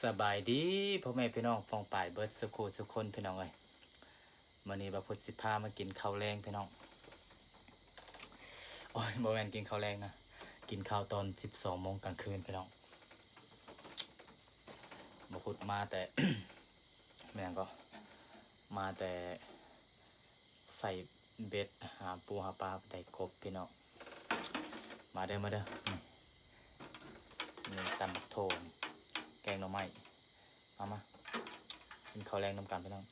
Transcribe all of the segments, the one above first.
ສະບາຍດີພໍ່ແມ່ພີ່ນ້ອງປ້ອງປາຍເບິດສຸຂູສຸຄົນພີ່ນ້ອງເອີຍ. ມື້ນີ້ບ່າວພຸດຊິພາມາກິນເຂົ້າແລງພີ່ນ້ອງ. ໂອ້ຍ ບໍ່ແມ່ນກິນເຂົ້າແລງນະ, ກິນເຂົ້າຕອນສິບສອງໂມງກາງຄືນພີ່ນ້ອງ. ບ່າວພຸດມາແຕ່ ແມ່ນຫຍັງເກາະ ມາແຕ່ ໃສ່ເບັດຫາປູຫາປາໄດ້ກົບພີ່ນ້ອງ. ມາເດີ ມາເດີ ນີ້ ມີຕຳບັກໂທ ແກງໜໍ່ໄມ້. ມາ ມາ ກິນເຂົ້າແລງນຳກັນພີ່ນ້ອງ.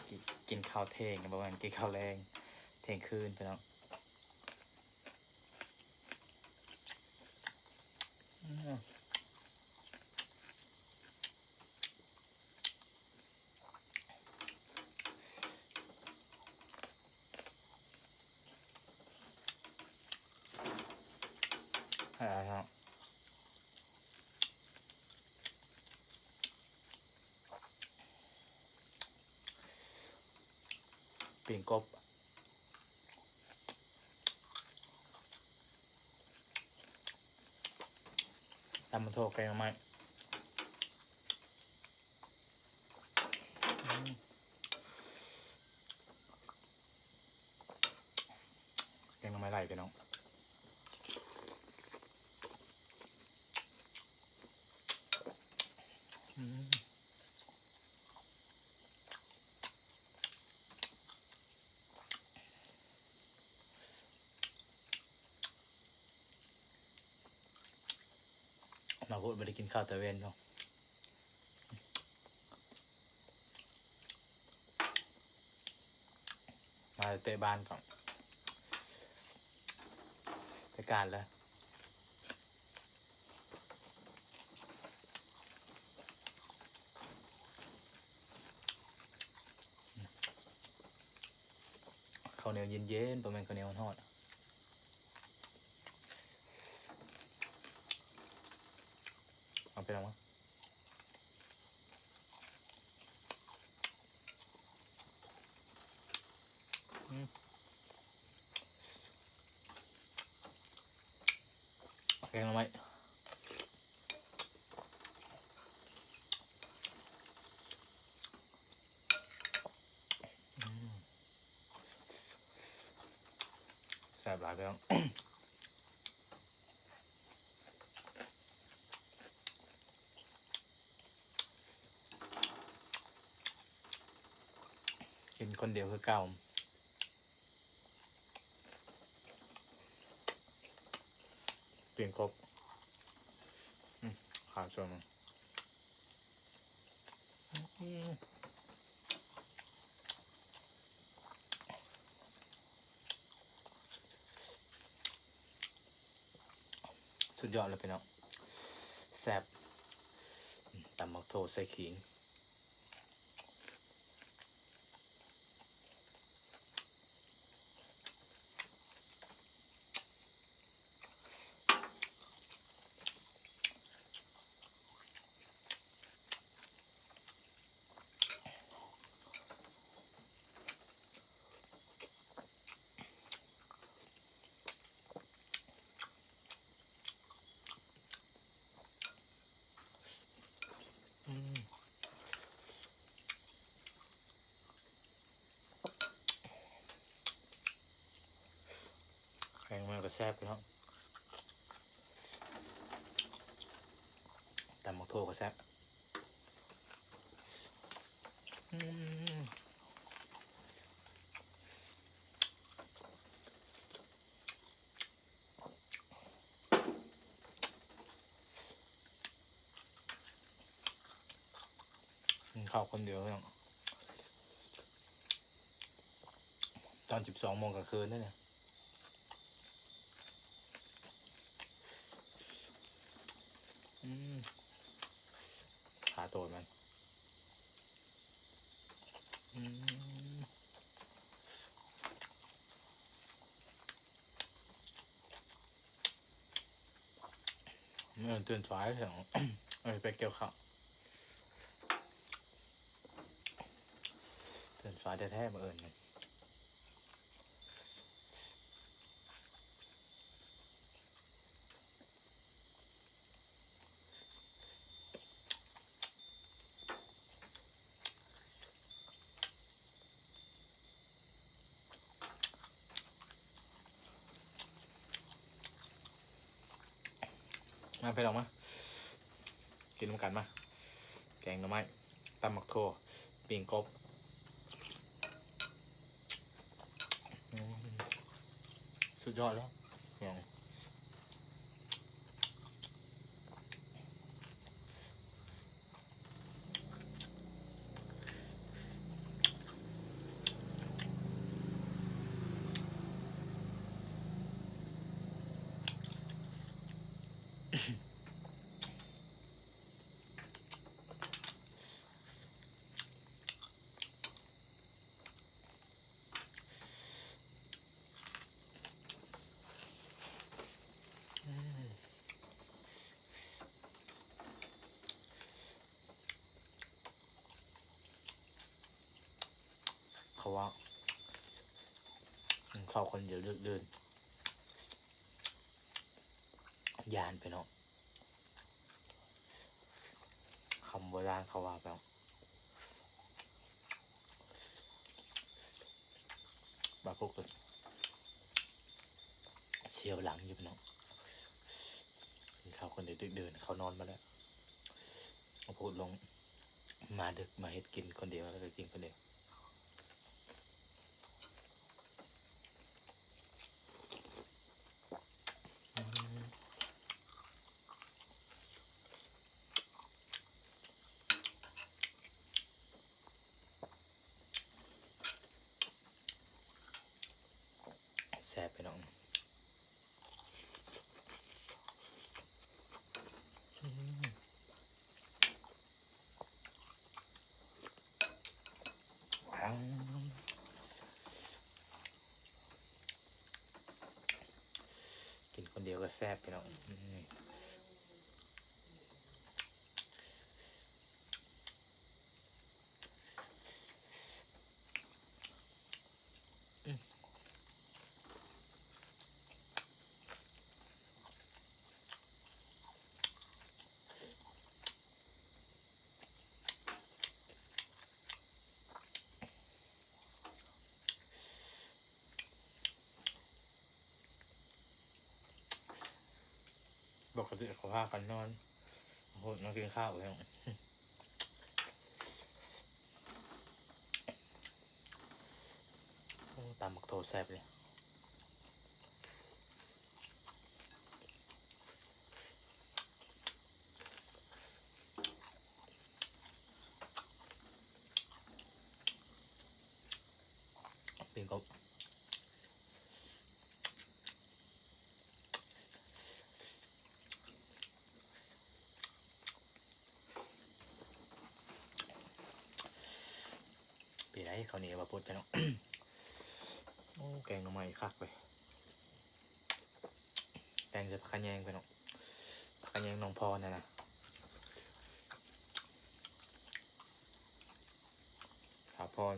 ກິນ ກິນເຂົ້າທ່ຽງ ບໍ່ແມ່ນກິນເຂົ້າແລງ ທ່ຽງຄືນພີ່ນ້ອງ. ອືມ ປີ້ງກົບ ຕຳບັກໂທ ແກງໜໍ່ໄມ້. ອືມ ແກງໜໍ່ໄມ້ໄລ່ພີ່ນ້ອງ. ອືມ ມາພຸດບໍ່ໄດ້ກິນເຂົ້າແຕ່ເວັນເນາະ. ມາແຕ່ເຕະບານກ່ອນ ໄປການແລ້ວ. ເຂົ້າໜຽວເຢັນໆ ບໍ່ແມ່ນເຂົ້າໜຽວຮ້ອນໆ. ເອົາໄປລອງເບິ່ງ. ອືມ ແກງໜໍ່ໄມ້ ອືມ ແຊບຫຼາຍພີ່ນ້ອງ. ກິນຄົນດຽວຄືເກົ່າ ກິນຄົບ ອືມ ຂາດສ່ວນໜຶ່ງ. ອືມ ສຸດຍອດເລີຍພີ່ນ້ອງ ແຊບ. ອືມ ຕຳບັກໂທໃສ່ຂີງ. ອືມ ແກງໜໍ່ໄມ້ກໍແຊບພີ່ນ້ອງ ຕຳບັກໂທກໍແຊບ. ອືມ ກິນເຂົ້າຄົນດຽວພີ່ນ້ອງ ຕອນສິບສອງໂມງກາງຄືນເດ້ນີ້. ອືມ ຂາໂຕນມັນ ອືມ ມື້ອື່ນຕື່ນສາຍ ເອີ ໄປກ່ຽວເຂົ້າ ຕື່ນສາຍແທ້ໆ ມື້ອື່ນນີ້. ມາພີ່ນ້ອງມາ ກິນນຳກັນມາ ແກງໜໍ່ໄມ້ ຕຳໝາກຖົ່ວ ປີ້ງກົບ ອືມ ສຸດຍອດແລ້ວ ພີ່ນ້ອງ. ເຂົາວ່າ ກິນເຂົ້າຄົນດຽວດຶກດື່ນ ຢ້ານພີ່ນ້ອງ. ຄຳໂບລານເຂົາວ່າແບບ ບາງຄົນກໍສຽວຫຼັງຢູ່ພີ່ນ້ອງ ກິນເຂົ້າຄົນດຽວດຶກດື່ນ ເຂົານອນມາແລ້ວ ບາງຄົນລົງມາດຶກ ມາເຮັດກິນຄົນດຽວ ແລ້ວກໍກິນຄົນດຽວ. ແຊບພີ່ນ້ອງ ອືມ. ກິນຄົນດຽວກໍແຊບພີ່ນ້ອງ ອືມ. ປົກກະຕິເຂົາພາກັນນອນ ໂຫດ ມາກິນເຂົ້າແລ້ວ ໂອ້ ຕຳບັກໂທແຊບເລີຍ. ປີ້ງກົບ ເປັນໃດເຂົ້າໜຽວບໍ່ປົດກັນເນາະ ໂອ້ ແກງໜໍ່ໄມ້ຄັກເວີຍ. ແກງໃສ່ຜັກຂະແຍງພີ່ນ້ອງ ຜັກຂະແຍງໜອງພອນຫັ້ນນະ ສາວພອນ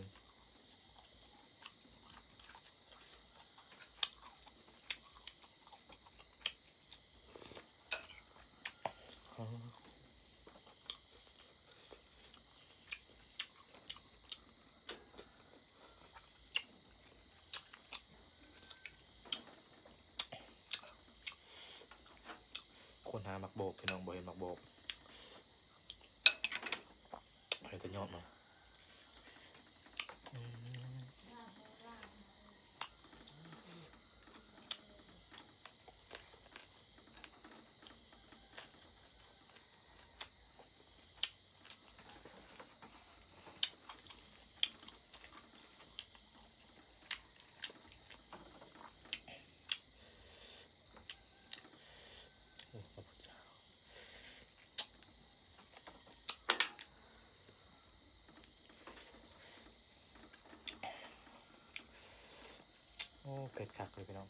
ຄົ້ນຫາໝາກໂບກພີ່ນ້ອງ ບໍ່ເຫັນໝາກໂບກ ເຫັນແຕ່ຍອດມັນ ອືມ. ໂອ້ ພະພຸດທະເຈົ້າ ໂອ້ ເຜັດຄັກເລີຍພີ່ນ້ອງ.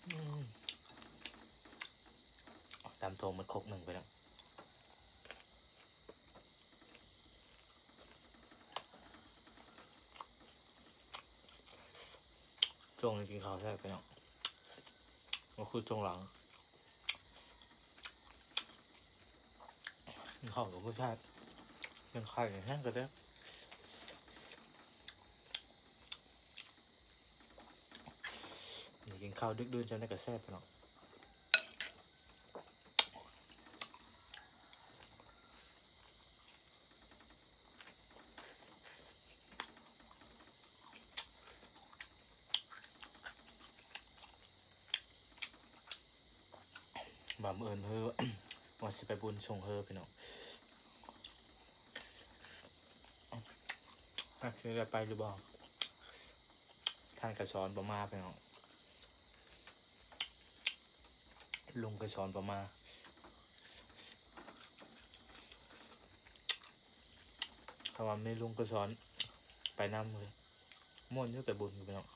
ອືມ ຕຳໂທງໝົດຄົກໜຶ່ງໄປແລ້ວ. ຊ່ວງນີ້ກິນເຂົ້າແຊບພີ່ນ້ອງ ບໍ່ຄືຊ່ວງຫຼັງ ກິນເຂົ້າກໍບໍ່ແຊບ ຍັງໄຂ່ແຮງກໍແຊບ ກິນເຂົ້າດຶກໆ ຈັ່ງໃດກໍແຊບພີ່ນ້ອງ. ວ່າມື້ອື່ນເຮີ ວ່າຊິໄປບຸນຊ່ວງເຮີພີ່ນ້ອງ ຈັກຊິໄດ້ໄປຫຼືບໍ່ ທ່ານໄກສອນບໍ່ມາພີ່ນ້ອງ. ລຸງໄກສອນບໍ່ມາ ຖ້າວ່າມີລຸງໄກສອນໄປນຳ ມ່ວນຢູ່ ໄປບຸນຢູ່ພີ່ນ້ອງ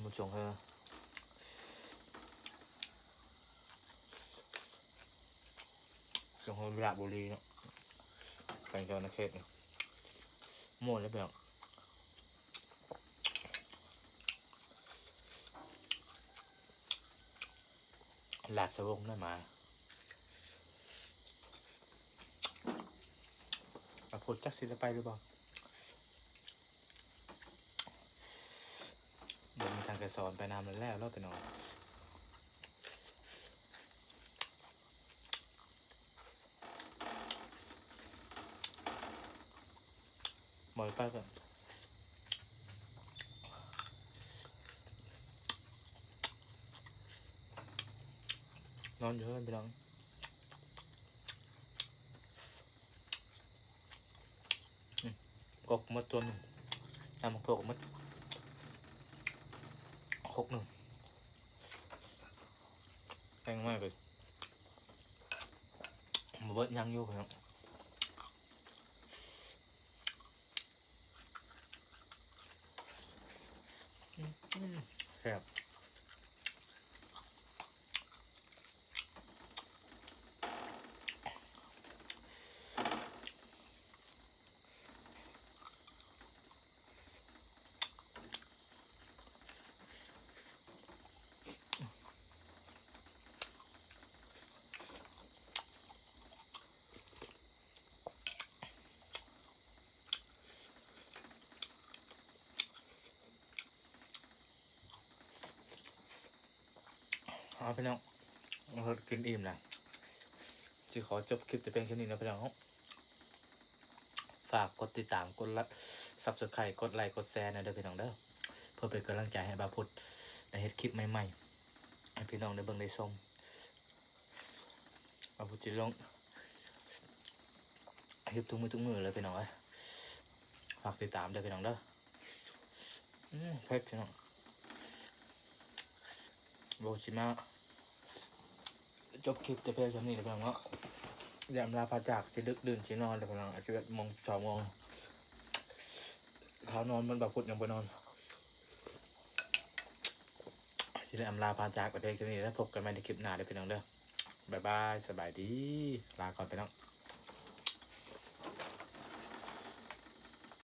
ໝູ່ສົງເຮີ ສົງເຮີວິລະບູລີເນາະ ແຂວງສະຫວັນນະເຂດ ມ່ວນເລີຍພີ່ນ້ອງ. ລາຊະວົງນະມາ ອາ ພຸດຈັກຊິໄດ້ໄປຫຼືບໍ່ ບໍ່ມີທາງໄກສອນໄປນຳແລ້ວເນາະພີ່ນ້ອງ. ບໍ່ໄດ້ໄປກໍນອນຢູ່ເຮືອນພີ່ນ້ອງ. ອືມ ກົກໝົດຕົວໜຶ່ງ ນ້ຳໝາກຖົ່ວກໍໝົດ ຄົກໜຶ່ງ ແກງໜໍ່ໄມ້ກໍບໍ່ເບິດ ຍັງຢູ່ພີ່ນ້ອງ. ອືມ ແຊບ. ເອົາພີ່ນ້ອງ ເຮົາກິນອີ່ມແລ້ວ ຊິຂໍຈົບຄລິບແຕ່ພຽງເທົ່ານີ້ເນາະພີ່ນ້ອງ. ຝາກກົດຕິດຕາມ ກົດໄລ Subscribe ກົດໄລ ກົດແຊແດ່ເດີພີ່ນ້ອງເດີ ເພື່ອເປັນກຳລັງໃຈໃຫ້ບ່າວພຸດໄດ້ເຮັດຄລິບໃໝ່ໆ ໃຫ້ພີ່ນ້ອງໄດ້ເບິ່ງໄດ້ຊົມ. ບ່າວພຸດຊິລົງຄລິບທຸກມື້ທຸກມື້ເລີຍພີ່ນ້ອງເອີຍ ຝາກຕິດຕາມເດີພີ່ນ້ອງເດີ. ອືມ ເຜັດພີ່ນ້ອງ ບໍ່ຊິມາຈົບຄລິບແຕ່ພຽງສ່ຳນີ້ເດີພີ່ນ້ອງເນາະ ຢ່າອຳລາພາຈາກ ຊິດຶກດື່ນຊິນອນເດີພີ່ນ້ອງ ສິບເອັດໂມງ ສິບສອງໂມງ ຄາວນອນມັນ ບ່າວພຸດຍັງບໍ່ນອນ. ຊິໄດ້ອຳລາພາຈາກແຕ່ພຽງສ່ຳນີ້ ແລ້ວພົບກັນໃໝ່ໃນຄລິບໜ້າເດີພີ່ນ້ອງເດີ. ບາຍບາຍ ສະບາຍດີ ລາກ່ອນພີ່ນ້ອງ.